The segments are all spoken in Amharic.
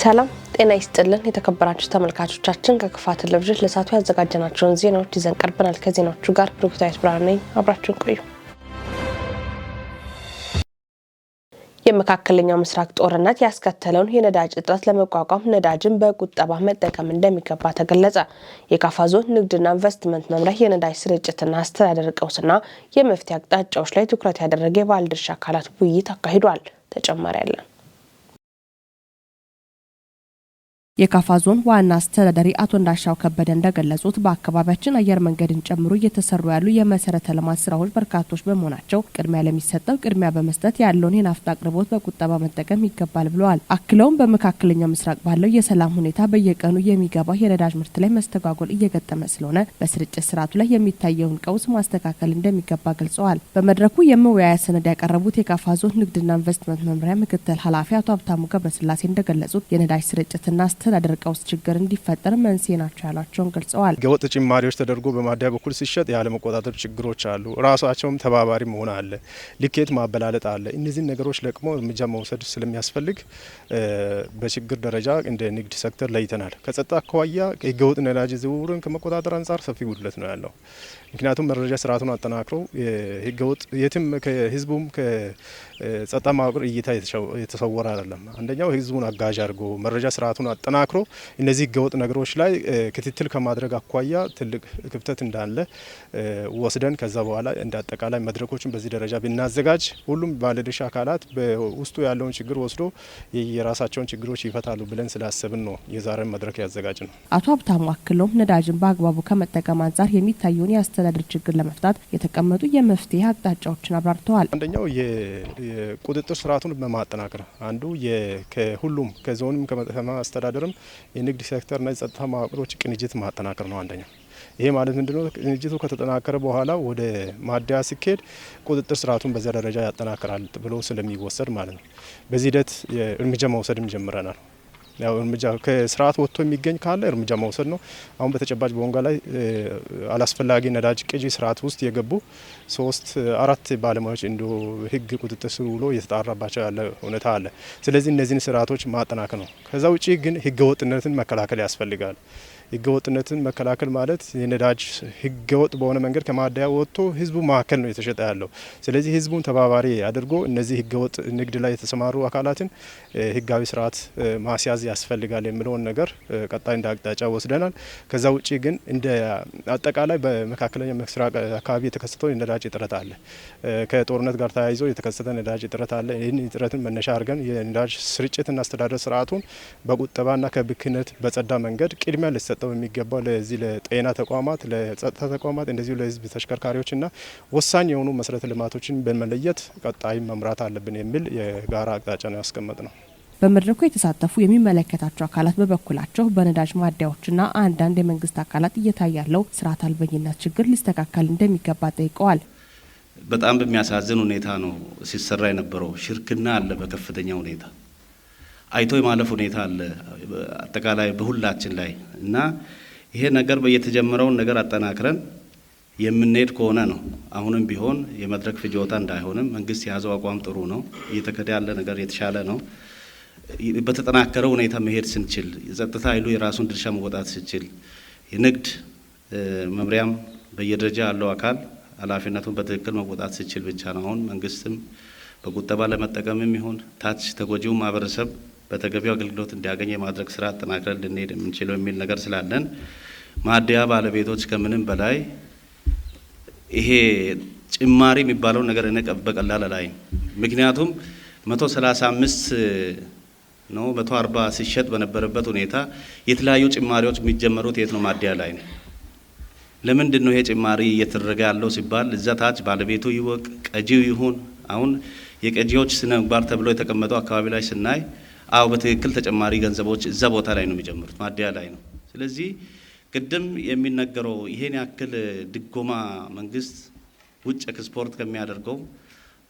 ሰላም ጤና ይስጥልን የተከበራችሁ ተመልካቾቻችን፣ ከክፋ ቴሌቪዥን ለሰዓቱ ያዘጋጀናቸውን ዜናዎች ይዘን ቀርበናል። ከዜናዎቹ ጋር ብሩክታዊት ብርሃኑ ነኝ። አብራችሁን ቆዩ። የመካከለኛው ምስራቅ ጦርነት ያስከተለውን የነዳጅ እጥረት ለመቋቋም ነዳጅን በቁጠባ መጠቀም እንደሚገባ ተገለጸ። የካፋ ዞን ንግድና ኢንቨስትመንት መምሪያ የነዳጅ ስርጭትና አስተዳደር ቀውስና የመፍትሄ አቅጣጫዎች ላይ ትኩረት ያደረገ የባለድርሻ አካላት ውይይት አካሂዷል። ተጨማሪ አለን። የካፋ ዞን ዋና አስተዳዳሪ አቶ እንዳሻው ከበደ እንደገለጹት፣ በአካባቢያችን አየር መንገድን ጨምሮ እየተሰሩ ያሉ የመሰረተ ልማት ስራዎች በርካቶች በመሆናቸው ቅድሚያ ለሚሰጠው ቅድሚያ በመስጠት ያለውን የናፍጣ አቅርቦት በቁጠባ መጠቀም ይገባል ብለዋል። አክለውም በመካከለኛው ምስራቅ ባለው የሰላም ሁኔታ በየቀኑ የሚገባ የነዳጅ ምርት ላይ መስተጓጎል እየገጠመ ስለሆነ በስርጭት ስርዓቱ ላይ የሚታየውን ቀውስ ማስተካከል እንደሚገባ ገልጸዋል። በመድረኩ የመወያያ ሰነድ ያቀረቡት የካፋ ዞን ንግድና ኢንቨስትመንት መምሪያ ምክትል ኃላፊ አቶ ሀብታሙ ገብረስላሴ እንደገለጹት፣ የነዳጅ ስርጭትና አስተዳደር ቀውስ ችግር እንዲፈጠር መንስኤ ናቸው ያሏቸውን ገልጸዋል። ህገወጥ ጭማሪዎች ተደርጎ በማደያ በኩል ሲሸጥ ያለመቆጣጠር ችግሮች አሉ። ራሳቸውም ተባባሪ መሆን አለ፣ ልኬት ማበላለጥ አለ። እነዚህን ነገሮች ለቅሞ እርምጃ መውሰድ ስለሚያስፈልግ በችግር ደረጃ እንደ ንግድ ሴክተር ለይተናል። ከጸጥታ አኳያ ህገወጥ ነዳጅ ዝውውርን ከመቆጣጠር አንጻር ሰፊ ጉድለት ነው ያለው። ምክንያቱም መረጃ ስርዓቱን አጠናክሮ ህገወጥ የትም ከህዝቡም ከጸጥታ መዋቅር እይታ የተሰወረ አይደለም። አንደኛው ህዝቡን አጋዥ አድርጎ መረጃ ስርዓቱን አጠናክሮ እነዚህ ህገወጥ ነገሮች ላይ ክትትል ከማድረግ አኳያ ትልቅ ክፍተት እንዳለ ወስደን፣ ከዛ በኋላ እንደ አጠቃላይ መድረኮችን በዚህ ደረጃ ብናዘጋጅ ሁሉም ባለድርሻ አካላት በውስጡ ያለውን ችግር ወስዶ የራሳቸውን ችግሮች ይፈታሉ ብለን ስላሰብን ነው የዛሬን መድረክ ያዘጋጀነው። አቶ ሀብታሙ አክለውም ነዳጅን በአግባቡ ከመጠቀም አንጻር የሚታየውን የአስተዳደር ችግር ለመፍታት የተቀመጡ የመፍትሄ አቅጣጫዎችን አብራርተዋል። አንደኛው የቁጥጥር ስርዓቱን በማጠናከር፣ አንዱ ከሁሉም ከዞንም ከከተማ አስተዳደርም የንግድ ሴክተርና የጸጥታ መዋቅሮች ቅንጅት ማጠናከር ነው አንደኛው። ይሄ ማለት ምንድነው? ቅንጅቱ ከተጠናከረ በኋላ ወደ ማደያ ሲኬድ ቁጥጥር ስርዓቱን በዚያ ደረጃ ያጠናክራል ብሎ ስለሚወሰድ ማለት ነው። በዚህ ሂደት እርምጃ መውሰድም ጀምረናል። ያው እርምጃ ከስርዓት ወጥቶ የሚገኝ ካለ እርምጃ መውሰድ ነው። አሁን በተጨባጭ በቦንጋ ላይ አላስፈላጊ ነዳጅ ቅጂ ስርዓት ውስጥ የገቡ ሶስት አራት ባለሙያዎች እንደ ህግ ቁጥጥር ስር ውሎ እየተጣራባቸው ያለ ሁኔታ አለ። ስለዚህ እነዚህን ስርዓቶች ማጠናከር ነው። ከዛ ውጪ ግን ህገወጥነትን መከላከል ያስፈልጋል። ህገወጥነትን መከላከል ማለት የነዳጅ ህገወጥ በሆነ መንገድ ከማደያ ወጥቶ ህዝቡ መካከል ነው የተሸጠ ያለው። ስለዚህ ህዝቡን ተባባሪ አድርጎ እነዚህ ህገወጥ ንግድ ላይ የተሰማሩ አካላትን ህጋዊ ስርዓት ማስያዝ ያስፈልጋል የሚለውን ነገር ቀጣይ እንደ አቅጣጫ ወስደናል። ከዛ ውጪ ግን እንደ አጠቃላይ በመካከለኛ ምስራቅ አካባቢ የተከሰተው የነዳጅ እጥረት አለ። ከጦርነት ጋር ተያይዞ የተከሰተ ነዳጅ እጥረት አለ። ይህን እጥረትን መነሻ አድርገን የነዳጅ ስርጭትና አስተዳደር ስርዓቱን በቁጠባና ከብክነት በጸዳ መንገድ ቅድሚያ ሊሰጠው የሚገባው ለዚህ ለጤና ተቋማት፣ ለጸጥታ ተቋማት፣ እንደዚሁ ለህዝብ ተሽከርካሪዎችና ወሳኝ የሆኑ መሰረተ ልማቶችን በመለየት ቀጣይ መምራት አለብን የሚል የጋራ አቅጣጫ ነው ያስቀመጥነው። በመድረኩ የተሳተፉ የሚመለከታቸው አካላት በበኩላቸው፣ በነዳጅ ማደያዎችና አንዳንድ የመንግስት አካላት እየታየ ያለው ስርዓት አልበኝነት ችግር ሊስተካከል እንደሚገባ ጠይቀዋል። በጣም በሚያሳዝን ሁኔታ ነው ሲሰራ የነበረው። ሽርክና አለ፣ በከፍተኛ ሁኔታ አይቶ የማለፍ ሁኔታ አለ፣ አጠቃላይ በሁላችን ላይ። እና ይሄ ነገር የተጀመረውን ነገር አጠናክረን የምንሄድ ከሆነ ነው። አሁንም ቢሆን የመድረክ ፍጆታ እንዳይሆንም መንግስት የያዘው አቋም ጥሩ ነው። እየተከደ ያለ ነገር የተሻለ ነው። በተጠናከረ ሁኔታ መሄድ ስንችል፣ የጸጥታ ኃይሉ የራሱን ድርሻ መወጣት ስንችል፣ የንግድ መምሪያም በየደረጃ ያለው አካል ኃላፊነቱን በትክክል መወጣት ሲችል ብቻ ነው። አሁን መንግስትም በቁጠባ ለመጠቀምም ይሁን ታች ተጎጂው ማህበረሰብ በተገቢው አገልግሎት እንዲያገኝ የማድረግ ስራ አጠናክረን ልንሄድ የምንችለው የሚል ነገር ስላለን፣ ማደያ ባለቤቶች ከምንም በላይ ይሄ ጭማሪ የሚባለው ነገር እኔ በቀላል አላይም። ምክንያቱም 135 ነው 140 ሲሸጥ በነበረበት ሁኔታ የተለያዩ ጭማሪዎች የሚጀመሩት የት ነው? ማደያ ላይ ነው። ለምንድን ነው ይሄ ጭማሪ እየተደረገ ያለው ሲባል እዛ ታች ባለቤቱ ይወቅ ቀጂው ይሁን፣ አሁን የቀጂዎች ስነ ምግባር ተብሎ የተቀመጠው አካባቢ ላይ ስናይ፣ አዎ በትክክል ተጨማሪ ገንዘቦች እዛ ቦታ ላይ ነው የሚጀምሩት፣ ማደያ ላይ ነው። ስለዚህ ቅድም የሚነገረው ይሄን ያክል ድጎማ መንግስት ውጭ ኤክስፖርት ከሚያደርገው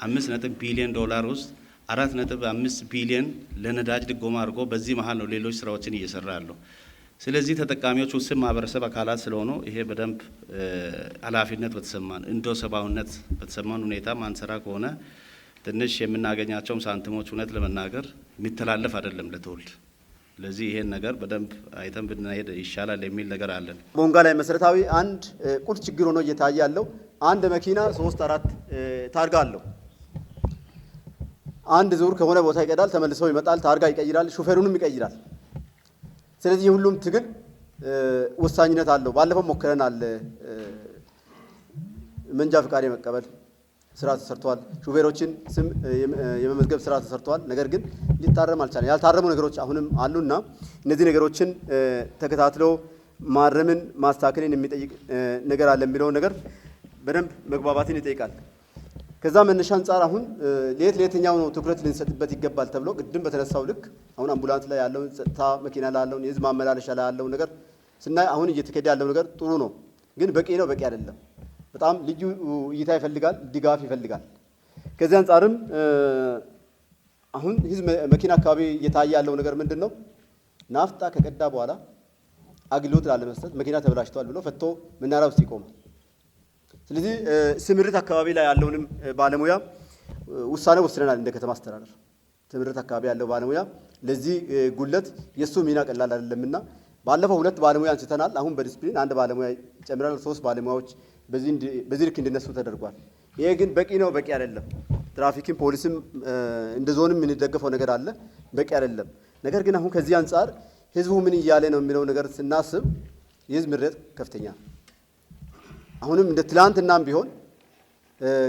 5 ነጥብ ቢሊዮን ዶላር ውስጥ 4.5 ቢሊዮን ለነዳጅ ድጎማ አድርጎ በዚህ መሀል ነው ሌሎች ስራዎችን እየሰራ ያለው። ስለዚህ ተጠቃሚዎች ውስን ማህበረሰብ አካላት ስለሆኑ ይሄ በደንብ ኃላፊነት በተሰማን፣ እንደ ሰብአዊነት በተሰማን ሁኔታ ማንሰራ ከሆነ ትንሽ የምናገኛቸውም ሳንቲሞች እውነት ለመናገር የሚተላለፍ አይደለም ለትውልድ። ለዚህ ይሄን ነገር በደንብ አይተን ብንሄድ ይሻላል የሚል ነገር አለን። ቦንጋ ላይ መሰረታዊ አንድ ቁልፍ ችግር ሆኖ እየታየ ያለው አንድ መኪና 3 4 ታርጋ አለው። አንድ ዙር ከሆነ ቦታ ይቀዳል፣ ተመልሶ ይመጣል፣ ታርጋ ይቀይራል፣ ሹፌሩንም ይቀይራል። ስለዚህ የሁሉም ትግል ወሳኝነት አለው። ባለፈው ሞክረናል። መንጃ ፍቃድ የመቀበል ስራ ተሰርቷል። ሹፌሮችን ስም የመመዝገብ ስራ ተሰርቷል። ነገር ግን ሊታረም አልቻለም። ያልታረሙ ነገሮች አሁንም አሉና እነዚህ ነገሮችን ተከታትሎ ማረምን ማስተካከልን የሚጠይቅ ነገር አለ የሚለው ነገር በደንብ መግባባትን ይጠይቃል። ከዛ መነሻ አንጻር አሁን ለየትኛው ነው ትኩረት ልንሰጥበት ይገባል ተብሎ ቅድም በተነሳው ልክ አሁን አምቡላንስ ላይ ያለውን ጸጥታ መኪና ላይ ያለውን የህዝብ ማመላለሻ ላይ ያለው ነገር ስናይ አሁን እየተካሄደ ያለው ነገር ጥሩ ነው፣ ግን በቂ ነው በቂ አይደለም። በጣም ልዩ እይታ ይፈልጋል፣ ድጋፍ ይፈልጋል። ከዚህ አንጻርም አሁን ህዝብ መኪና አካባቢ እየታየ ያለው ነገር ምንድነው? ናፍጣ ከቀዳ በኋላ አገልግሎት ላለመስጠት መኪና ተበላሽቷል ብሎ ፈቶ መናኸሪያ ውስጥ ይቆማል። ስለዚህ ስምሪት አካባቢ ላይ ያለውንም ባለሙያ ውሳኔ ወስነናል። እንደ ከተማ አስተዳደር ስምሪት አካባቢ ያለው ባለሙያ ለዚህ ጉለት የሱ ሚና ቀላል አይደለምና ባለፈው 2 ባለሙያ አንስተናል። አሁን በዲስፕሊን አንድ ባለሙያ ጨምረናል። 3 ባለሙያዎች በዚህ ልክ እንዲነሱ ተደርጓል። ይሄ ግን በቂ ነው በቂ አይደለም። ትራፊክም ፖሊስም እንደ ዞንም የምንደገፈው ነገር አለ፣ በቂ አይደለም። ነገር ግን አሁን ከዚህ አንጻር ህዝቡ ምን እያለ ነው የሚለው ነገር ስናስብ የህዝብ ምሬት ከፍተኛ ነው። አሁንም እንደ ትላንትናም ቢሆን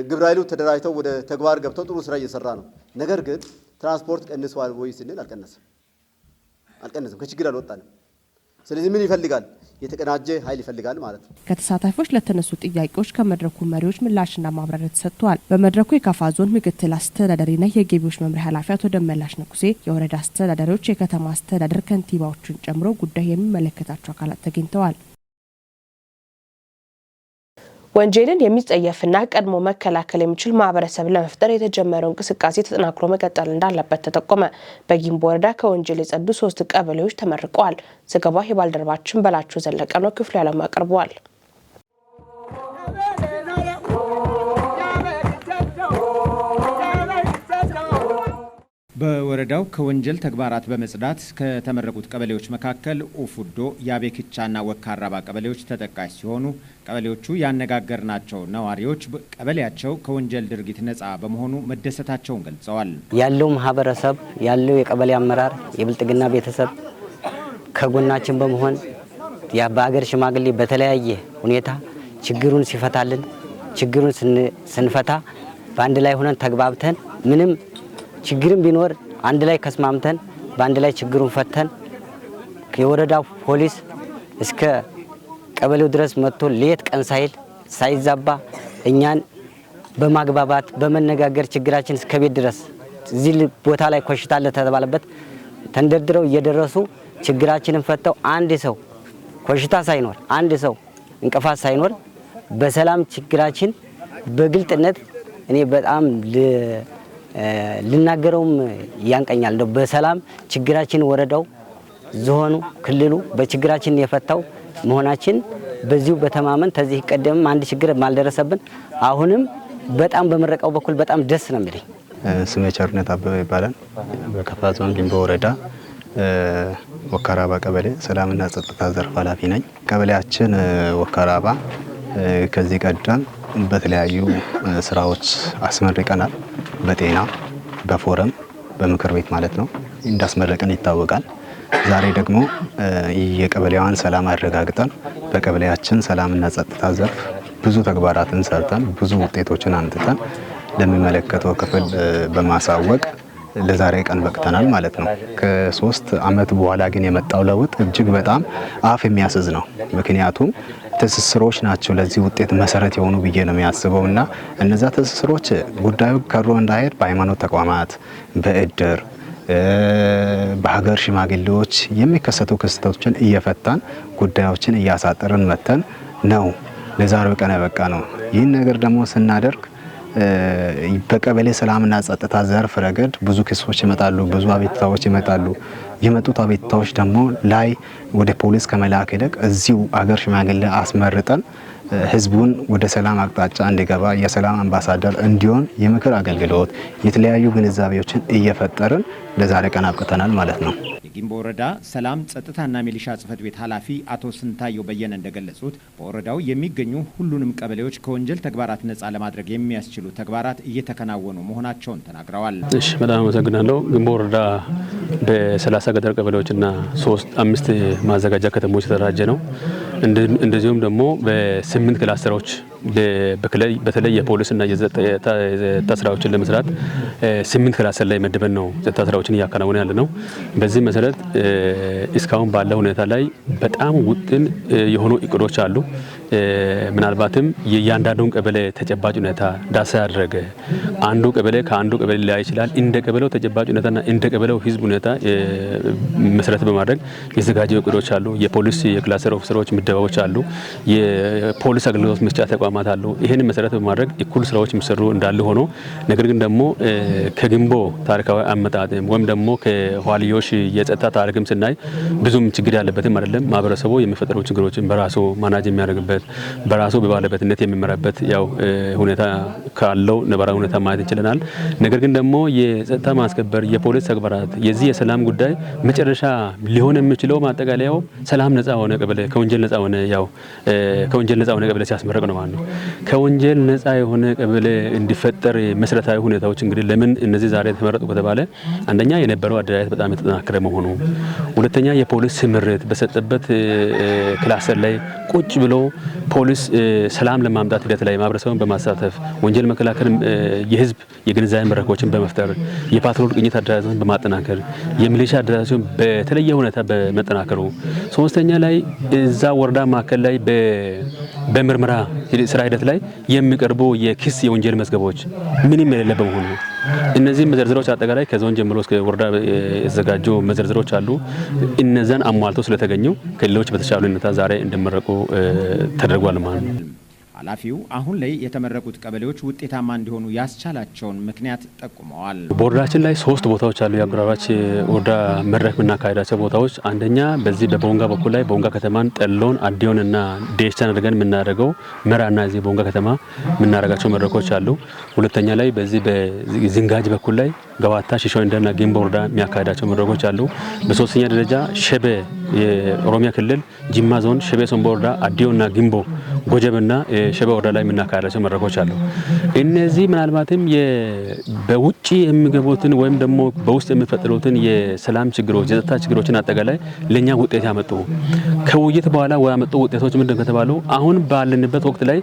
ግብረ ኃይሉ ተደራጅተው ወደ ተግባር ገብተው ጥሩ ስራ እየሰራ ነው። ነገር ግን ትራንስፖርት ቀንሷል ወይ ስንል አልቀነሰም፣ ከችግር አልወጣንም። ስለዚህ ምን ይፈልጋል? የተቀናጀ ኃይል ይፈልጋል ማለት ነው። ከተሳታፊዎች ለተነሱ ጥያቄዎች ከመድረኩ መሪዎች ምላሽና ማብራሪያ ተሰጥቷል። በመድረኩ የካፋ ዞን ምክትል አስተዳዳሪና የገቢዎች መምሪያ ኃላፊ አቶ ደመላሽ ንጉሴ፣ የወረዳ አስተዳዳሪዎች፣ የከተማ አስተዳደር ከንቲባዎችን ጨምሮ ጉዳይ የሚመለከታቸው አካላት ተገኝተዋል። ወንጀልን የሚጸየፍና ቀድሞ መከላከል የሚችል ማህበረሰብ ለመፍጠር የተጀመረው እንቅስቃሴ ተጠናክሮ መቀጠል እንዳለበት ተጠቆመ። በጊምቦ ወረዳ ከወንጀል የጸዱ 3 ቀበሌዎች ተመርቀዋል። ዘገባው የባልደረባችን በላቸው ዘለቀ ነው። ክፍሉ ያለም አቅርበዋል። በወረዳው ከወንጀል ተግባራት በመጽዳት ከተመረቁት ቀበሌዎች መካከል ኡፉዶ፣ ያቤክቻና ወካራባ ቀበሌዎች ተጠቃሽ ሲሆኑ ቀበሌዎቹ ያነጋገርናቸው ነዋሪዎች ቀበሌያቸው ከወንጀል ድርጊት ነጻ በመሆኑ መደሰታቸውን ገልጸዋል። ያለው ማህበረሰብ ያለው የቀበሌ አመራር የብልጥግና ቤተሰብ ከጎናችን በመሆን በአገር ሽማግሌ በተለያየ ሁኔታ ችግሩን ሲፈታልን ችግሩን ስንፈታ በአንድ ላይ ሆነን ተግባብተን ምንም ችግርም ቢኖር አንድ ላይ ከስማምተን በአንድ ላይ ችግሩን ፈተን የወረዳው ፖሊስ እስከ ቀበሌው ድረስ መጥቶ ሌት ቀን ሳይል ሳይዛባ እኛን በማግባባት በመነጋገር ችግራችን እስከ ቤት ድረስ እዚህ ቦታ ላይ ኮሽታ አለ ተባለበት ተንደርድረው እየደረሱ ችግራችንን ፈተው አንድ ሰው ኮሽታ ሳይኖር አንድ ሰው እንቅፋት ሳይኖር በሰላም ችግራችን በግልጥነት እኔ በጣም ልናገረውም ያንቀኛል። እንደው በሰላም ችግራችን ወረዳው ዞኑ ክልሉ በችግራችን የፈታው መሆናችን በዚሁ በተማመን ተዚህ ቀደም አንድ ችግር ማልደረሰብን አሁንም በጣም በመረቃው በኩል በጣም ደስ ነው የሚለኝ። ስሜ ቸርነት አበበ ይባላል። በከፋ ዞን ጊምቦ ወረዳ ወካራባ ቀበሌ ሰላምና ጸጥታ ዘርፍ ኃላፊ ነኝ። ቀበሌያችን ወካራባ ከዚህ ቀደም በተለያዩ ስራዎች አስመርቀናል። በጤና በፎረም በምክር ቤት ማለት ነው እንዳስመረቀን ይታወቃል። ዛሬ ደግሞ የቀበሌዋን ሰላም አረጋግጠን በቀበሌያችን ሰላምና ጸጥታ ዘርፍ ብዙ ተግባራትን ሰርተን ብዙ ውጤቶችን አምጥተን ለሚመለከተው ክፍል በማሳወቅ ለዛሬ ቀን በቅተናል ማለት ነው። ከ3 አመት በኋላ ግን የመጣው ለውጥ እጅግ በጣም አፍ የሚያስዝ ነው። ምክንያቱም ትስስሮች ናቸው ለዚህ ውጤት መሰረት የሆኑ ብዬ ነው የሚያስበውና እነዛ ትስስሮች ጉዳዩ ከሮ እንዳይሄድ በሃይማኖት ተቋማት፣ በእድር፣ በሀገር ሽማግሌዎች የሚከሰቱ ክስተቶችን እየፈታን ጉዳዮችን እያሳጠርን መተን ነው ለዛሬው ቀን ያበቃ ነው። ይህን ነገር ደግሞ ስናደርግ በቀበሌ ሰላምና ጸጥታ ዘርፍ ረገድ ብዙ ክሶች ይመጣሉ፣ ብዙ አቤቱታዎች ይመጣሉ። የመጡት አቤቱታዎች ደግሞ ላይ ወደ ፖሊስ ከመላክ ይልቅ እዚሁ አገር ሽማግሌ አስመርጠን ህዝቡን ወደ ሰላም አቅጣጫ እንዲገባ የሰላም አምባሳደር እንዲሆን የምክር አገልግሎት የተለያዩ ግንዛቤዎችን እየፈጠርን ለዛሬ ቀን አብቅተናል ማለት ነው። የጊምቦ ወረዳ ሰላም ጸጥታና ሚሊሻ ጽሕፈት ቤት ኃላፊ አቶ ስንታየው በየነ እንደገለጹት በወረዳው የሚገኙ ሁሉንም ቀበሌዎች ከወንጀል ተግባራት ነጻ ለማድረግ የሚያስችሉ ተግባራት እየተከናወኑ መሆናቸውን ተናግረዋል። እሺ፣ በጣም አመሰግናለሁ። ጊምቦ ወረዳ በ30 ገጠር ቀበሌዎችና 3 5 ማዘጋጃ ከተሞች የተደራጀ ነው። እንደዚሁም ደግሞ በ8 ክላስተሮች በተለይ የፖሊስና የጸጥታ ስራዎችን ለመስራት 8 ክላስተር ላይ መድበን ነው ጸጥታ ስራዎችን እያከናወነ ያለ ነው። በዚህ መሰረት እስካሁን ባለው ሁኔታ ላይ በጣም ውጥን የሆኑ እቅዶች አሉ። ምናልባትም የእያንዳንዱን ቀበሌ ተጨባጭ ሁኔታ ዳሰሳ ያደረገ አንዱ ቀበሌ ከአንዱ ቀበሌ ሊለያይ ይችላል። እንደ ቀበሌው ተጨባጭ ሁኔታና እንደ ቀበሌው ህዝብ ሁኔታ መሰረት በማድረግ የተዘጋጁ እቅዶች አሉ። የፖሊስ የክላስተር ኦፊሰሮች ምደባዎች አሉ። የፖሊስ አገልግሎት መስጫ ተቋማት አሉ። ይህንን መሰረት በማድረግ እኩል ስራዎች የሚሰሩ እንዳለ ሆኖ ነገር ግን ደግሞ ከጊምቦ ታሪካዊ አመጣጥም ወይም ደግሞ ከኋልዮሽ የጸጥታ ታሪክም ስናይ ብዙም ችግር ያለበትም አይደለም። ማህበረሰቡ የሚፈጠሩ ችግሮችን በራሱ manage የሚያደርግበት በራሱ በባለቤትነት የሚመራበት ያው ሁኔታ ካለው ነባራዊ ሁኔታ ማየት እንችላለን። ነገር ግን ደግሞ የጸጥታ ማስከበር የፖሊስ ተግባራት የዚህ የሰላም ጉዳይ መጨረሻ ሊሆን የሚችለው ማጠቃለያው ሰላም ነጻ ሆነ ቀበሌ ከወንጀል ነጻ ሆነ ያው ከወንጀል ነጻ ሆነ ቀበሌ ሲያስመረቅ ነው ማለት ነው። ከወንጀል ነጻ የሆነ ቀበሌ እንዲፈጠር መሰረታዊ ሁኔታዎች እንግዲህ ለምን እነዚህ ዛሬ ተመረጡ ከተባለ አንደኛ የነበረው አደረጃጀት በጣም የተጠናከረ መሆኑ፣ ሁለተኛ የፖሊስ ስምሪት በሰጠበት ክላስተር ላይ ቁጭ ብሎ ፖሊስ ሰላም ለማምጣት ሂደት ላይ ማህበረሰቡን በማሳተፍ ወንጀል መከላከል የህዝብ የግንዛቤ መድረኮችን በመፍጠር የፓትሮል ቅኝት አደረጃጀትን በማጠናከር የሚሊሻ አደረጃጀትን በተለየ ሁኔታ በመጠናከሩ፣ ሶስተኛ ላይ እዛ ወረዳ ማዕከል ላይ በምርመራ ስራ ሂደት ላይ የሚቀርቡ የክስ የወንጀል መዝገቦች ምንም የሌለ በመሆኑ እነዚህ መዘርዝሮች አጠቃላይ ከዞን ጀምሮ እስከ ወረዳ የተዘጋጁ መዘርዝሮች አሉ። እነዛን አሟልተው ስለተገኙ ከሌሎች በተሻለ ሁኔታ ዛሬ እንዲመረቁ ተደርጓል ማለት ነው። ኃላፊው አሁን ላይ የተመረቁት ቀበሌዎች ውጤታማ እንዲሆኑ ያስቻላቸውን ምክንያት ጠቁመዋል። በወረዳችን ላይ 3 ቦታዎች አሉ። የአጎራባች ወረዳ መድረክ የምናካሄዳቸው ቦታዎች አንደኛ በዚህ በቦንጋ በኩል ላይ ቦንጋ ከተማን ጠሎን፣ አዲዮን እና ዴሽታን አድርገን የምናደርገው መራና እዚህ ቦንጋ ከተማ የምናደርጋቸው መድረኮች አሉ። ሁለተኛ ላይ በዚህ በዝንጋጅ በኩል ላይ ገዋታ፣ ሽሾንደና ጊምቦ ወረዳ የሚያካሄዳቸው መድረኮች አሉ። በሶስተኛ ደረጃ ሸበ የኦሮሚያ ክልል ጅማ ዞን ሸበ ሶምቦ ወረዳ አዲዮና ጊምቦ ጎጀብና ሸበ ወረዳ ላይ የምናካሄዳቸው መድረኮች አሉ። እነዚህ ምናልባትም በውጪ የሚገቡትን ወይም ደግሞ በውስጥ የሚፈጠሩትን የሰላም ችግሮች የጸጥታ ችግሮችን አጠቃላይ ለኛ ውጤት ያመጡ ከውይይት በኋላ ያመጡ ውጤቶች ምንድን ከተባሉ አሁን ባለንበት ወቅት ላይ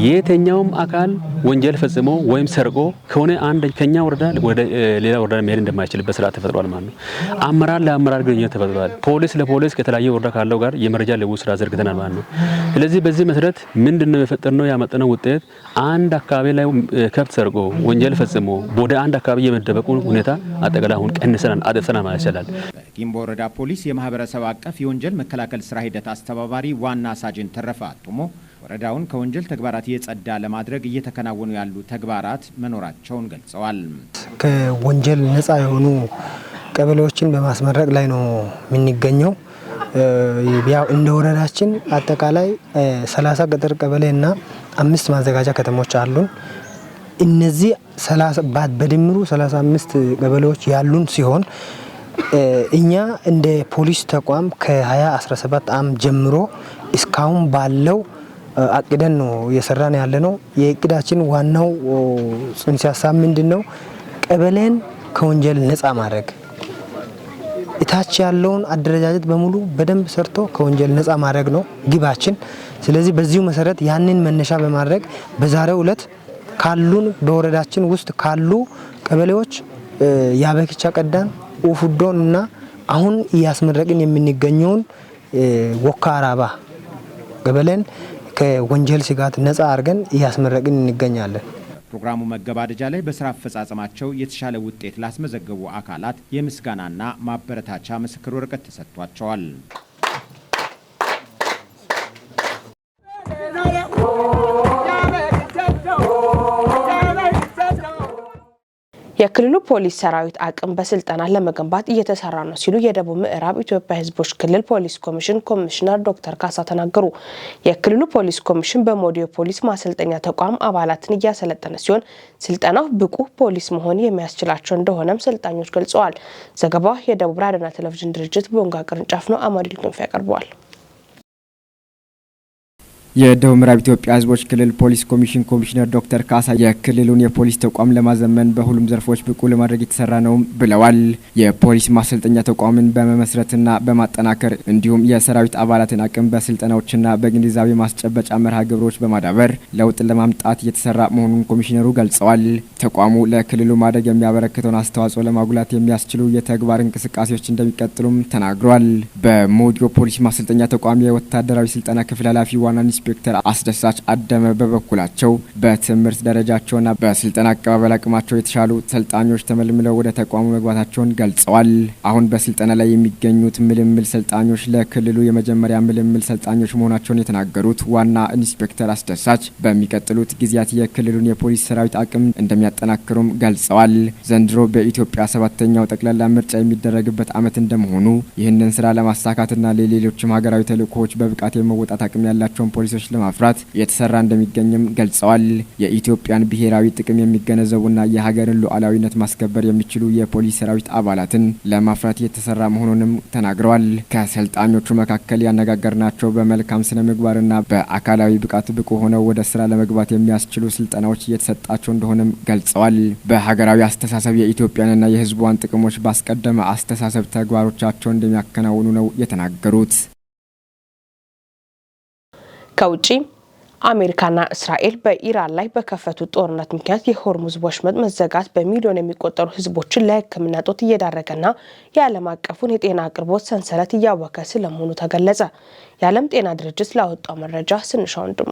የትኛውም አካል ወንጀል ፈጽሞ ወይም ሰርቆ ከሆነ አንድ ከኛ ወረዳ ወደ ሌላ ወረዳ መሄድ እንደማይችልበት ስርዓት ተፈጥሯል ማለት ነው። አመራር ለአመራር ግንኙነት ተፈጥሯል። ፖሊስ ለፖሊስ ከተለያየ ወረዳ ካለው ጋር የመረጃ ልውውጥ ስራ ዘርግተናል ማለት ነው። ስለዚህ በዚህ መሰረት ምንድነው የፈጠርነው ያመጣነው ውጤት አንድ አካባቢ ላይ ከብት ሰርቆ ወንጀል ፈጽሞ ወደ አንድ አካባቢ የመደበቁ ሁኔታ አጠቃላይ አሁን ቀንሰናል፣ አጥፍተናል ማለት ይቻላል። በጊምቦ ወረዳ ፖሊስ የማህበረሰብ አቀፍ የወንጀል መከላከል ስራ ሂደት አስተባባሪ ዋና ሳጅን ተረፈ አጡሞ ወረዳውን ከወንጀል ተግባራት የጸዳ ለማድረግ እየተከናወኑ ያሉ ተግባራት መኖራቸውን ገልጸዋል። ከወንጀል ነጻ የሆኑ ቀበሌዎችን በማስመረቅ ላይ ነው የምንገኘው። ያው እንደ ወረዳችን አጠቃላይ 30 ገጠር ቀበሌና 5 ማዘጋጃ ከተሞች አሉን። እነዚህ 30 በድምሩ 35 ቀበሌዎች ያሉን ሲሆን እኛ እንደ ፖሊስ ተቋም ከ2017 ዓ.ም ጀምሮ እስካሁን ባለው አቅደን ነው እየሰራን ያለነው። የእቅዳችን ዋናው ጽንሰ ሀሳብ ምንድነው? ቀበሌን ከወንጀል ነፃ ማድረግ፣ እታች ያለውን አደረጃጀት በሙሉ በደንብ ሰርቶ ከወንጀል ነፃ ማድረግ ነው ግባችን። ስለዚህ በዚሁ መሰረት ያንን መነሻ በማድረግ በዛሬው ዕለት ካሉን በወረዳችን ውስጥ ካሉ ቀበሌዎች ያበክቻ ቀዳን፣ ኡፉዶን እና አሁን እያስመረቅን የምንገኘውን ወካ አራባ ቀበሌን ከወንጀል ስጋት ነፃ አድርገን እያስመረቅን እንገኛለን። ፕሮግራሙ መገባደጃ ላይ በስራ አፈጻጸማቸው የተሻለ ውጤት ላስመዘገቡ አካላት የምስጋናና ማበረታቻ ምስክር ወረቀት ተሰጥቷቸዋል። የክልሉ ፖሊስ ሰራዊት አቅም በስልጠና ለመገንባት እየተሰራ ነው ሲሉ የደቡብ ምዕራብ ኢትዮጵያ ሕዝቦች ክልል ፖሊስ ኮሚሽን ኮሚሽነር ዶክተር ካሳ ተናገሩ። የክልሉ ፖሊስ ኮሚሽን በሞዲዮ ፖሊስ ማሰልጠኛ ተቋም አባላትን እያሰለጠነ ሲሆን፣ ስልጠናው ብቁ ፖሊስ መሆን የሚያስችላቸው እንደሆነም ሰልጣኞች ገልጸዋል። ዘገባው የደቡብ ራዲዮና ቴሌቪዥን ድርጅት ቦንጋ ቅርንጫፍ ነው። አማዲል ክንፍ ያቀርበዋል። የደቡብ ምዕራብ ኢትዮጵያ ሕዝቦች ክልል ፖሊስ ኮሚሽን ኮሚሽነር ዶክተር ካሳ የክልሉን የፖሊስ ተቋም ለማዘመን በሁሉም ዘርፎች ብቁ ለማድረግ የተሰራ ነው ብለዋል። የፖሊስ ማሰልጠኛ ተቋምን በመመስረትና በማጠናከር እንዲሁም የሰራዊት አባላትን አቅም በስልጠናዎችና በግንዛቤ ማስጨበጫ መርሃ ግብሮች በማዳበር ለውጥ ለማምጣት እየተሰራ መሆኑን ኮሚሽነሩ ገልጸዋል። ተቋሙ ለክልሉ ማደግ የሚያበረክተውን አስተዋጽኦ ለማጉላት የሚያስችሉ የተግባር እንቅስቃሴዎች እንደሚቀጥሉም ተናግሯል። በሞዲዮ ፖሊስ ማሰልጠኛ ተቋም የወታደራዊ ስልጠና ክፍል ኃላፊ ዋና ኢንስፔክተር አስደሳች አደመ በበኩላቸው በትምህርት ደረጃቸውና በስልጠና አቀባበል አቅማቸው የተሻሉ ሰልጣኞች ተመልምለው ወደ ተቋሙ መግባታቸውን ገልጸዋል። አሁን በስልጠና ላይ የሚገኙት ምልምል ሰልጣኞች ለክልሉ የመጀመሪያ ምልምል ሰልጣኞች መሆናቸውን የተናገሩት ዋና ኢንስፔክተር አስደሳች በሚቀጥሉት ጊዜያት የክልሉን የፖሊስ ሰራዊት አቅም እንደሚያጠናክሩም ገልጸዋል። ዘንድሮ በኢትዮጵያ ሰባተኛው ጠቅላላ ምርጫ የሚደረግበት ዓመት እንደመሆኑ ይህንን ስራ ለማሳካትና ለሌሎችም ሀገራዊ ተልዕኮዎች በብቃት የመወጣት አቅም ያላቸውን ፖሊሶች ለማፍራት እየተሰራ እንደሚገኝም ገልጸዋል። የኢትዮጵያን ብሔራዊ ጥቅም የሚገነዘቡና የሀገርን ሉዓላዊነት ማስከበር የሚችሉ የፖሊስ ሰራዊት አባላትን ለማፍራት እየተሰራ መሆኑንም ተናግረዋል። ከሰልጣኞቹ መካከል ያነጋገርናቸው በመልካም ስነ ምግባርና በአካላዊ ብቃት ብቁ ሆነው ወደ ስራ ለመግባት የሚያስችሉ ስልጠናዎች እየተሰጣቸው እንደሆነም ገልጸዋል። በሀገራዊ አስተሳሰብ የኢትዮጵያንና የሕዝቧን ጥቅሞች ባስቀደመ አስተሳሰብ ተግባሮቻቸውን እንደሚያከናውኑ ነው የተናገሩት። ከውጪ፣ አሜሪካና እስራኤል በኢራን ላይ በከፈቱት ጦርነት ምክንያት የሆርሙዝ ወሽመጥ መዘጋት በሚሊዮን የሚቆጠሩ ህዝቦችን ለሕክምና እጦት እየዳረገና የዓለም አቀፉን የጤና አቅርቦት ሰንሰለት እያወከ ስለመሆኑ ተገለጸ። የዓለም ጤና ድርጅት ላወጣው መረጃ ስንሻው ወንድሙ።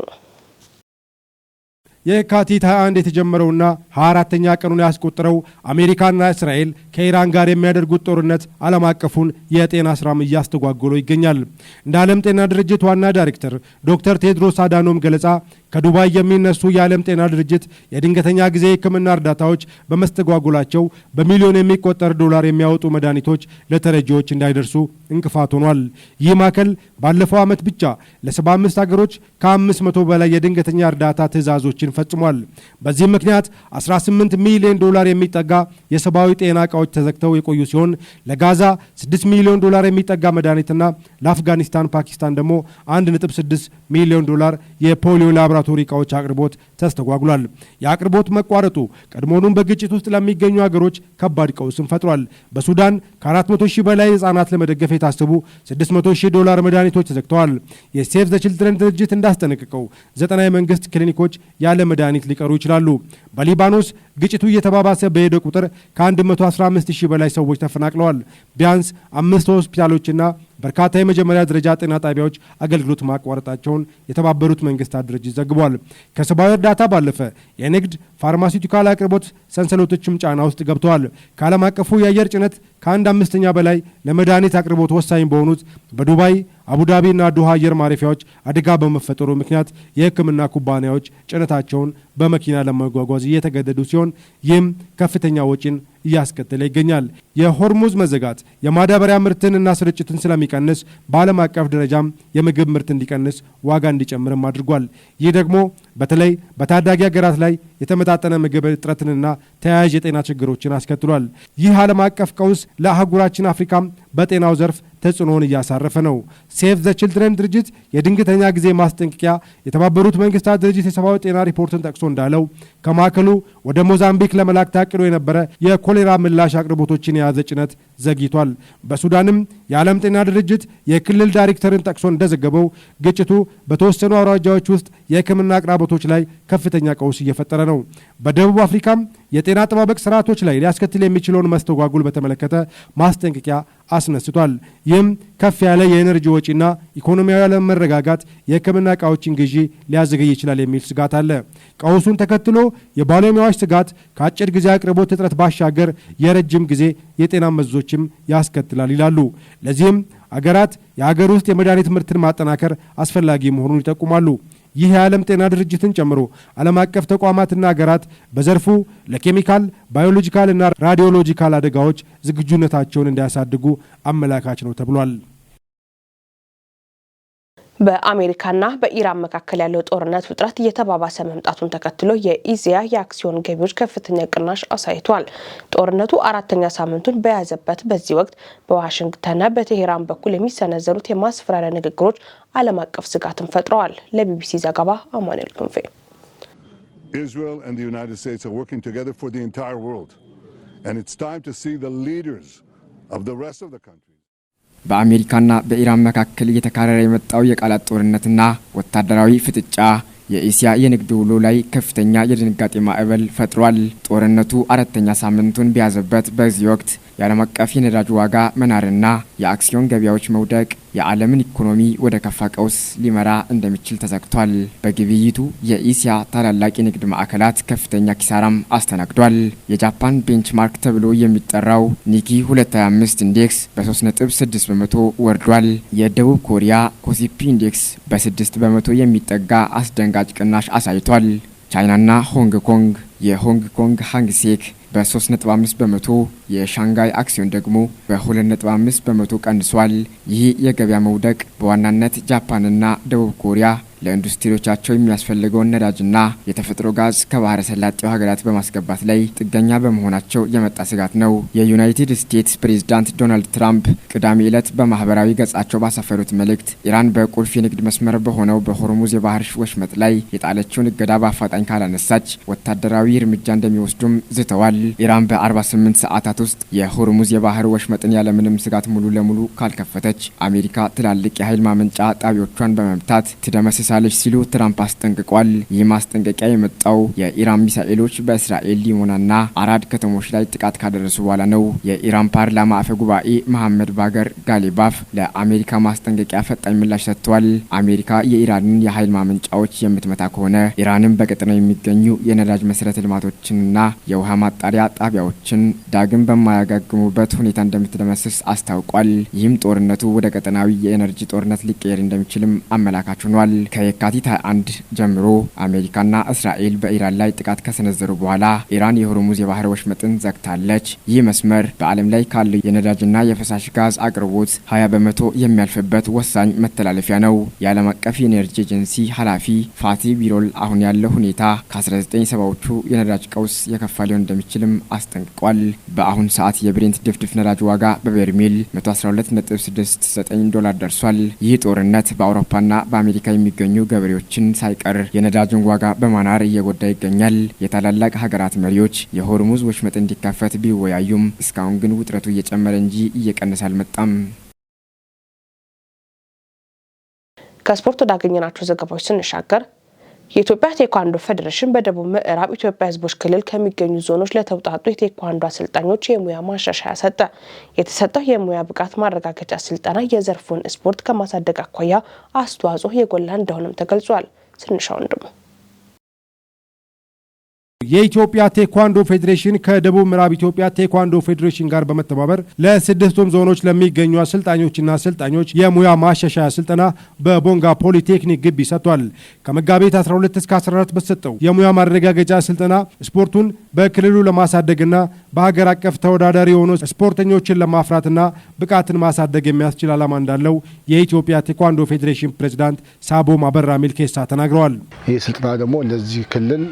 የካቲት 21 የተጀመረውና 24ተኛ ቀኑን ያስቆጠረው አሜሪካና እስራኤል ከኢራን ጋር የሚያደርጉት ጦርነት ዓለም አቀፉን የጤና ስራም እያስተጓጎለው ይገኛል። እንደ ዓለም ጤና ድርጅት ዋና ዳይሬክተር ዶክተር ቴድሮስ አዳኖም ገለጻ፣ ከዱባይ የሚነሱ የዓለም ጤና ድርጅት የድንገተኛ ጊዜ የሕክምና እርዳታዎች በመስተጓጎላቸው በሚሊዮን የሚቆጠር ዶላር የሚያወጡ መድኃኒቶች ለተረጂዎች እንዳይደርሱ እንቅፋት ሆኗል። ይህ ማዕከል ባለፈው ዓመት ብቻ ለ75 ሀገሮች ከ500 በላይ የድንገተኛ እርዳታ ትዕዛዞችን ፈጽሟል። በዚህም ምክንያት 18 ሚሊዮን ዶላር የሚጠጋ የሰብአዊ ጤና እቃዎች ተዘግተው የቆዩ ሲሆን፣ ለጋዛ 6 ሚሊዮን ዶላር የሚጠጋ መድኃኒትና ለአፍጋኒስታን፣ ፓኪስታን ደግሞ 1.6 ሚሊዮን ዶላር የፖሊዮ ላቦራቶሪ እቃዎች አቅርቦት ተስተጓጉሏል። የአቅርቦት መቋረጡ ቀድሞውኑም በግጭት ውስጥ ለሚገኙ ሀገሮች ከባድ ቀውስን ፈጥሯል። በሱዳን ከ400 ሺህ በላይ ህጻናት ለመደገፍ የታሰቡ 600 ሺህ ዶላር መድኃኒቶች ተዘግተዋል። የ Save the Children ድርጅት እንዳስጠነቀቀው 90 የመንግስት ክሊኒኮች ያለ መድኃኒት ሊቀሩ ይችላሉ። በሊባኖስ ግጭቱ እየተባባሰ በሄደ ቁጥር ከ115 ሺህ በላይ ሰዎች ተፈናቅለዋል። ቢያንስ አምስት ሆስፒታሎችና በርካታ የመጀመሪያ ደረጃ ጤና ጣቢያዎች አገልግሎት ማቋረጣቸውን የተባበሩት መንግስታት ድርጅት ዘግቧል። ከሰብአዊ እርዳታ ባለፈ የንግድ pharmaceutical አቅርቦት ሰንሰለቶችም ጫና ውስጥ ገብተዋል። ከዓለም አቀፉ የአየር ጭነት ከአንድ አምስተኛ በላይ ለመድኃኒት አቅርቦት ወሳኝ በሆኑት በዱባይ፣ አቡዳቢና ዶሃ አየር ማረፊያዎች አደጋ በመፈጠሩ ምክንያት የሕክምና ኩባንያዎች ጭነታቸውን በመኪና ለመጓጓዝ እየተገደዱ ሲሆን፣ ይህም ከፍተኛ ወጪን እያስከተለ ይገኛል። የሆርሙዝ መዘጋት የማዳበሪያ ምርትንና ስርጭትን ስለሚቀንስ በዓለም አቀፍ ደረጃም የምግብ ምርት እንዲቀንስ፣ ዋጋ እንዲጨምርም አድርጓል። ይህ ደግሞ በተለይ በታዳጊ ሀገራት ላይ የተመጣጠነ ምግብ እጥረትንና ተያያዥ የጤና ችግሮችን አስከትሏል። ይህ ዓለም አቀፍ ቀውስ ለአህጉራችን አፍሪካም በጤናው ዘርፍ ተጽዕኖውን እያሳረፈ ነው። Save the Children ድርጅት የድንገተኛ ጊዜ ማስጠንቀቂያ የተባበሩት መንግስታት ድርጅት የሰብአዊ ጤና ሪፖርትን ጠቅሶ እንዳለው፣ ከማዕከሉ ወደ ሞዛምቢክ ለመላክ ታቅዶ የነበረ የኮሌራ ምላሽ አቅርቦቶችን የያዘ ጭነት ዘግይቷል። በሱዳንም የዓለም ጤና ድርጅት የክልል ዳይሬክተርን ጠቅሶ እንደዘገበው፣ ግጭቱ በተወሰኑ አውራጃዎች ውስጥ የሕክምና አቅርቦቶች ላይ ከፍተኛ ቀውስ እየፈጠረ ነው። በደቡብ አፍሪካም የጤና አጠባበቅ ስርዓቶች ላይ ሊያስከትል የሚችለውን መስተጓጉል በተመለከተ ማስጠንቀቂያ አስነስቷል። ይህም ከፍ ያለ የኤነርጂ ወጪና ኢኮኖሚያዊ አለመረጋጋት የሕክምና እቃዎችን ግዢ ሊያዘገይ ይችላል የሚል ስጋት አለ። ቀውሱን ተከትሎ የባለሙያዎች ስጋት ከአጭር ጊዜ አቅርቦት እጥረት ባሻገር የረጅም ጊዜ የጤና መዘዞችም ያስከትላል ይላሉ። ለዚህም አገራት የአገር ውስጥ የመድኃኒት ምርትን ማጠናከር አስፈላጊ መሆኑን ይጠቁማሉ። ይህ የዓለም ጤና ድርጅትን ጨምሮ ዓለም አቀፍ ተቋማትና ሀገራት በዘርፉ ለኬሚካል፣ ባዮሎጂካል እና ራዲዮሎጂካል አደጋዎች ዝግጁነታቸውን እንዲያሳድጉ አመላካች ነው ተብሏል። በአሜሪካና በኢራን መካከል ያለው ጦርነት ውጥረት እየተባባሰ መምጣቱን ተከትሎ የኤዥያ የአክሲዮን ገቢዎች ከፍተኛ ቅናሽ አሳይቷል። ጦርነቱ አራተኛ ሳምንቱን በያዘበት በዚህ ወቅት በዋሽንግተንና በቴሄራን በኩል የሚሰነዘሩት የማስፈራሪያ ንግግሮች ዓለም አቀፍ ስጋትን ፈጥረዋል። ለቢቢሲ ዘገባ አማኑኤል ክንፌ። Israel and the United States are working together for the entire world. And it's time to see the leaders of the rest of the country. በአሜሪካና በኢራን መካከል እየተካረረ የመጣው የቃላት ጦርነትና ወታደራዊ ፍጥጫ የኤሲያ የንግድ ውሎ ላይ ከፍተኛ የድንጋጤ ማዕበል ፈጥሯል። ጦርነቱ አራተኛ ሳምንቱን በያዘበት በዚህ ወቅት የዓለም አቀፍ የነዳጅ ዋጋ መናርና የአክሲዮን ገበያዎች መውደቅ የዓለምን ኢኮኖሚ ወደ ከፋ ቀውስ ሊመራ እንደሚችል ተሰግቷል። በግብይቱ የኤሲያ ታላላቅ የንግድ ማዕከላት ከፍተኛ ኪሳራም አስተናግዷል። የጃፓን benchmark ተብሎ የሚጠራው ኒኪ 225 index በ3.6% ወርዷል። የደቡብ ኮሪያ ኮስፒ index በ6% የሚጠጋ አስደንጋጭ ቅናሽ አሳይቷል። ቻይናና ሆንግ ኮንግ፣ የሆንግ ኮንግ ሃንግሴንግ በ3.5%፣ የሻንጋይ አክሲዮን ደግሞ በ2.5% ቀንሷል። ይህ የገበያ መውደቅ በዋናነት ጃፓንና ደቡብ ኮሪያ ለኢንዱስትሪዎቻቸው የሚያስፈልገውን ነዳጅና የተፈጥሮ ጋዝ ከባህረ ሰላጤው ሀገራት በማስገባት ላይ ጥገኛ በመሆናቸው የመጣ ስጋት ነው። የዩናይትድ ስቴትስ ፕሬዚዳንት ዶናልድ ትራምፕ ቅዳሜ ዕለት በማህበራዊ ገጻቸው ባሰፈሩት መልእክት ኢራን በቁልፍ የንግድ መስመር በሆነው በሆርሙዝ የባህር ወሽመጥ ላይ የጣለችውን እገዳ በአፋጣኝ ካላነሳች ወታደራዊ እርምጃ እንደሚወስዱም ዝተዋል። ኢራን በ48 ሰዓታት ውስጥ የሆርሙዝ የባህር ወሽመጥን ያለምንም ስጋት ሙሉ ለሙሉ ካልከፈተች አሜሪካ ትላልቅ የኃይል ማመንጫ ጣቢያዎቿን በመምታት ትደመስሳለች ሲሉ ትራምፕ አስጠንቅቋል። ይህ ማስጠንቀቂያ የመጣው የኢራን ሚሳኤሎች በእስራኤል ዲሞናና አራድ ከተሞች ላይ ጥቃት ካደረሱ በኋላ ነው። የኢራን ፓርላማ አፈ ጉባኤ መሐመድ ባገር ጋሊባፍ ለአሜሪካ ማስጠንቀቂያ ፈጣን ምላሽ ሰጥተዋል። አሜሪካ የኢራንን የኃይል ማመንጫዎች የምትመታ ከሆነ ኢራንም በቀጠናው የሚገኙ የነዳጅ መሰረተ ልማቶችንና የውሃ ማጣሪያ ጣቢያዎችን ዳግም በማያገግሙበት ሁኔታ እንደምትደመስስ አስታውቋል። ይህም ጦርነቱ ወደ ቀጠናዊ የኤነርጂ ጦርነት ሊቀየር እንደሚችልም አመላካች ሆኗል። ከየካቲት 21 ጀምሮ አሜሪካና እስራኤል በኢራን ላይ ጥቃት ከሰነዘሩ በኋላ ኢራን የሆርሙዝ የባህር ወሽመጥን ዘግታለች። ይህ መስመር በዓለም ላይ ካለው የነዳጅና የፈሳሽ ጋዝ አቅርቦት 20% የሚያልፍበት ወሳኝ መተላለፊያ ነው። የዓለም አቀፍ የኤነርጂ ኤጀንሲ ኃላፊ ፋቲ ቢሮል አሁን ያለው ሁኔታ ከ1970ዎቹ የነዳጅ ቀውስ የከፋ ሊሆን እንደሚችልም አስጠንቅቋል። በአሁን ሰዓት የብሬንት ድፍድፍ ነዳጅ ዋጋ በበርሜል 112.69 ዶላር ደርሷል። ይህ ጦርነት በአውሮፓና በአሜሪካ የሚገኙ ገበሬዎችን ሳይቀር የነዳጅን ዋጋ በማናር እየጎዳ ይገኛል። የታላላቅ ሀገራት መሪዎች የሆርሙዝ ወሽመጥ እንዲከፈት ቢወያዩም እስካሁን ግን ውጥረቱ እየጨመረ እንጂ እየቀነሰ አልመጣም። ከስፖርት ወዳገኘናቸው ዘገባዎች ስንሻገር፣ የኢትዮጵያ ቴኳንዶ ፌዴሬሽን በደቡብ ምዕራብ ኢትዮጵያ ሕዝቦች ክልል ከሚገኙ ዞኖች ለተውጣጡ የቴኳንዶ አሰልጣኞች የሙያ ማሻሻያ ሰጠ። የተሰጠው የሙያ ብቃት ማረጋገጫ ስልጠና የዘርፉን ስፖርት ከማሳደግ አኳያ አስተዋጽኦ የጎላ እንደሆነም ተገልጿል። ስንሻው ወንድሙ። የኢትዮጵያ ቴኳንዶ ፌዴሬሽን ከደቡብ ምዕራብ ኢትዮጵያ ቴኳንዶ ፌዴሬሽን ጋር በመተባበር ለስድስቱም ዞኖች ለሚገኙ አሰልጣኞችና አሰልጣኞች የሙያ ማሻሻያ ስልጠና በቦንጋ ፖሊቴክኒክ ግቢ ሰጥቷል። ከመጋቢት 12 እስከ 14 በተሰጠው የሙያ ማረጋገጫ ስልጠና ስፖርቱን በክልሉ ለማሳደግና በሀገር አቀፍ ተወዳዳሪ የሆኑ ስፖርተኞችን ለማፍራትና ብቃትን ማሳደግ የሚያስችል ዓላማ እንዳለው የኢትዮጵያ ቴኳንዶ ፌዴሬሽን ፕሬዚዳንት ሳቦም አበራ ሚልኬሳ ተናግረዋል። ይህ ስልጠና ደግሞ ለዚህ ክልል፣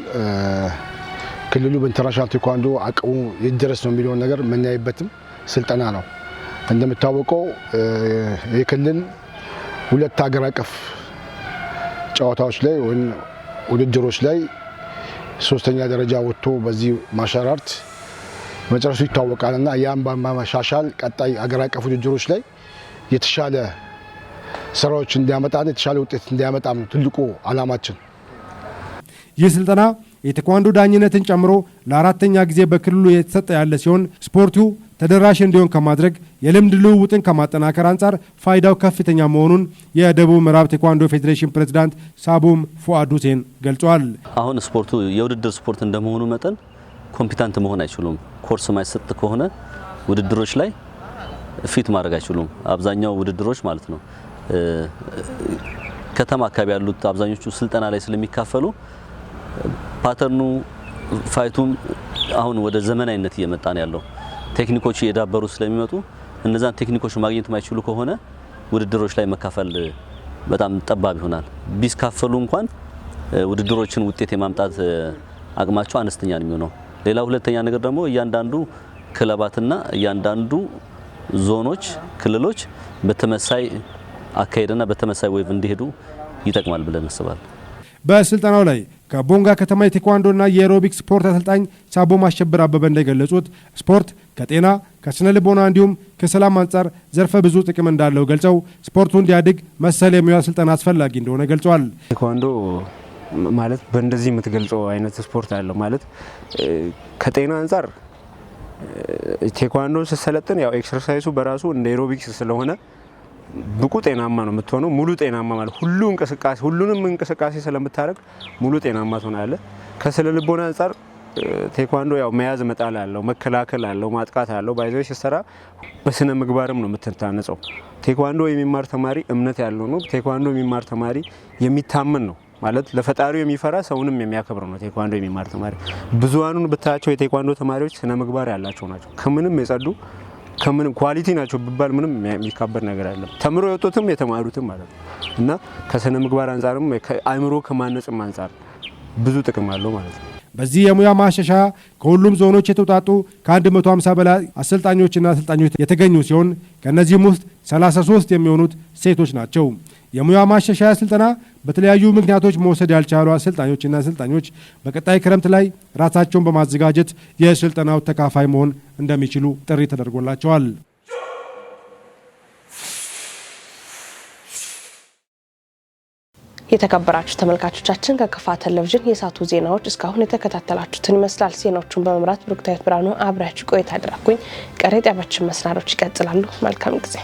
ክልሉ በ international ቴኳንዶ አቅሙ የት ድረስ ነው የሚለውን ነገር የምናይበትም ስልጠና ነው። እንደሚታወቀው ይህ ክልል ሁለት ሀገር አቀፍ ጨዋታዎች ላይ ወይም ውድድሮች ላይ ሶስተኛ ደረጃ ወጥቶ በዚህ martial art መጨረሱ ይታወቃል እና ያን በማሻሻል ቀጣይ ሀገር አቀፍ ውድድሮች ላይ የተሻለ ስራዎች እንዲያመጣና የተሻለ ውጤት እንዲያመጣም ነው ትልቁ አላማችን። ይህ ስልጠና የቴኳንዶ ዳኝነትን ጨምሮ ለአራተኛ ጊዜ በክልሉ የተሰጠ ያለ ሲሆን፣ ስፖርቱ ተደራሽ እንዲሆን ከማድረግ፣ የልምድ ልውውጥን ከማጠናከር አንጻር ፋይዳው ከፍተኛ መሆኑን የደቡብ ምዕራብ ቴኳንዶ ፌዴሬሽን ፕሬዝዳንት ሳቡም ፉአድ ሁሴን ገልጿል። አሁን ስፖርቱ የውድድር ስፖርት እንደመሆኑ መጠን competent መሆን አይችሉም። ኮርስ ማይሰጥ ከሆነ ውድድሮች ላይ fit ማድረግ አይችሉም። አብዛኛው ውድድሮች ማለት ነው። ከተማ አካባቢ ያሉት አብዛኞቹ ስልጠና ላይ ስለሚካፈሉ pattern ኡ fight ኡም አሁን ወደ ዘመናዊነት እየመጣ ነው ያለው። ቴክኒኮች እየዳበሩ ስለሚመጡ እነዛን ቴክኒኮች ማግኘት የማይችሉ ከሆነ ውድድሮች ላይ መካፈል በጣም ጠባብ ይሆናል። ቢካፈሉ እንኳን ውድድሮችን ውጤት የማምጣት አቅማቸው አነስተኛ ነው የሚሆነው። ሌላ ሁለተኛ ነገር ደግሞ እያንዳንዱ ክለባትና እያንዳንዱ ዞኖች፣ ክልሎች በተመሳሳይ አካሄድና በተመሳሳይ wave እንዲሄዱ ይጠቅማል ብለን እናስባለን። በስልጠናው ላይ ከቦንጋ ከተማ የቴኳንዶና የኤሮቢክስ ስፖርት አሰልጣኝ ሳቦ ማሸበር አበበ እንደገለጹት ስፖርት ከጤና፣ ከስነ ልቦና እንዲሁም ከሰላም አንጻር ዘርፈ ብዙ ጥቅም እንዳለው ገልጸው ስፖርቱ እንዲያድግ መሰል የሙያ ስልጠና አስፈላጊ እንደሆነ ገልጸዋል። ቴኳንዶ ማለት በእንደዚህ የምትገልጸው አይነት ስፖርት አለው ማለት ከጤና አንጻር ቴኳንዶ ስትሰለጥን ያው exercise ኡ በራሱ እንደ aerobics ስለሆነ ብቁ ጤናማ ነው የምትሆነው። ሙሉ ጤናማ ማለት ሁሉ እንቅስቃሴ ሁሉንም እንቅስቃሴ ስለምታደርግ ሙሉ ጤናማ ትሆናለህ። ከስነ ልቦና አንጻር ቴኳንዶ ያው መያዝ መጣል አለው፣ መከላከል አለው፣ ማጥቃት አለው። By the way ሲሰራ በስነ ምግባርም ነው የምትታነጸው። ቴኳንዶ የሚማር ተማሪ እምነት ያለው ነው። ቴኳንዶ የሚማር ተማሪ የሚታመን ነው ማለት ለፈጣሪው የሚፈራ ሰውንም የሚያከብር ነው። ቴኳንዶ የሚማር ተማሪ ብዙሃኑን ብታያቸው የቴኳንዶ ተማሪዎች ስነ ምግባር ያላቸው ናቸው። ከምንም የጸዱ ከምንም quality ናቸው ቢባል ምንም የሚካበድ ነገር አይደለም። ተምሮ የወጡትም የተማሩትም ማለት ነው እና ከስነ ምግባር አንጻርም አእምሮ ከማነጽም አንጻር ብዙ ጥቅም አለው ማለት ነው። በዚህ የሙያ ማሻሻያ ከሁሉም ዞኖች የተውጣጡ ከ150 በላይ አሰልጣኞችና አሰልጣኞች የተገኙ ሲሆን ከእነዚህም ውስጥ 33 የሚሆኑት ሴቶች ናቸው። የሙያ ማሻሻያ ስልጠና በተለያዩ ምክንያቶች መውሰድ ያልቻሉ አሰልጣኞችና አሰልጣኞች በቀጣይ ክረምት ላይ ራሳቸውን በማዘጋጀት የስልጠናው ተካፋይ መሆን እንደሚችሉ ጥሪ ተደርጎላቸዋል። የተከበራችሁ ተመልካቾቻችን፣ ከከፋ ቴሌቪዥን የሰዓቱ ዜናዎች እስካሁን የተከታተላችሁትን ይመስላል። ዜናዎቹን በመምራት ብሩክታዊት ብርሃኑ አብሬያችሁ ቆይታ አደረኩኝ። ቀሪ ጣቢያችን መሰናዶች ይቀጥላሉ። መልካም ጊዜ።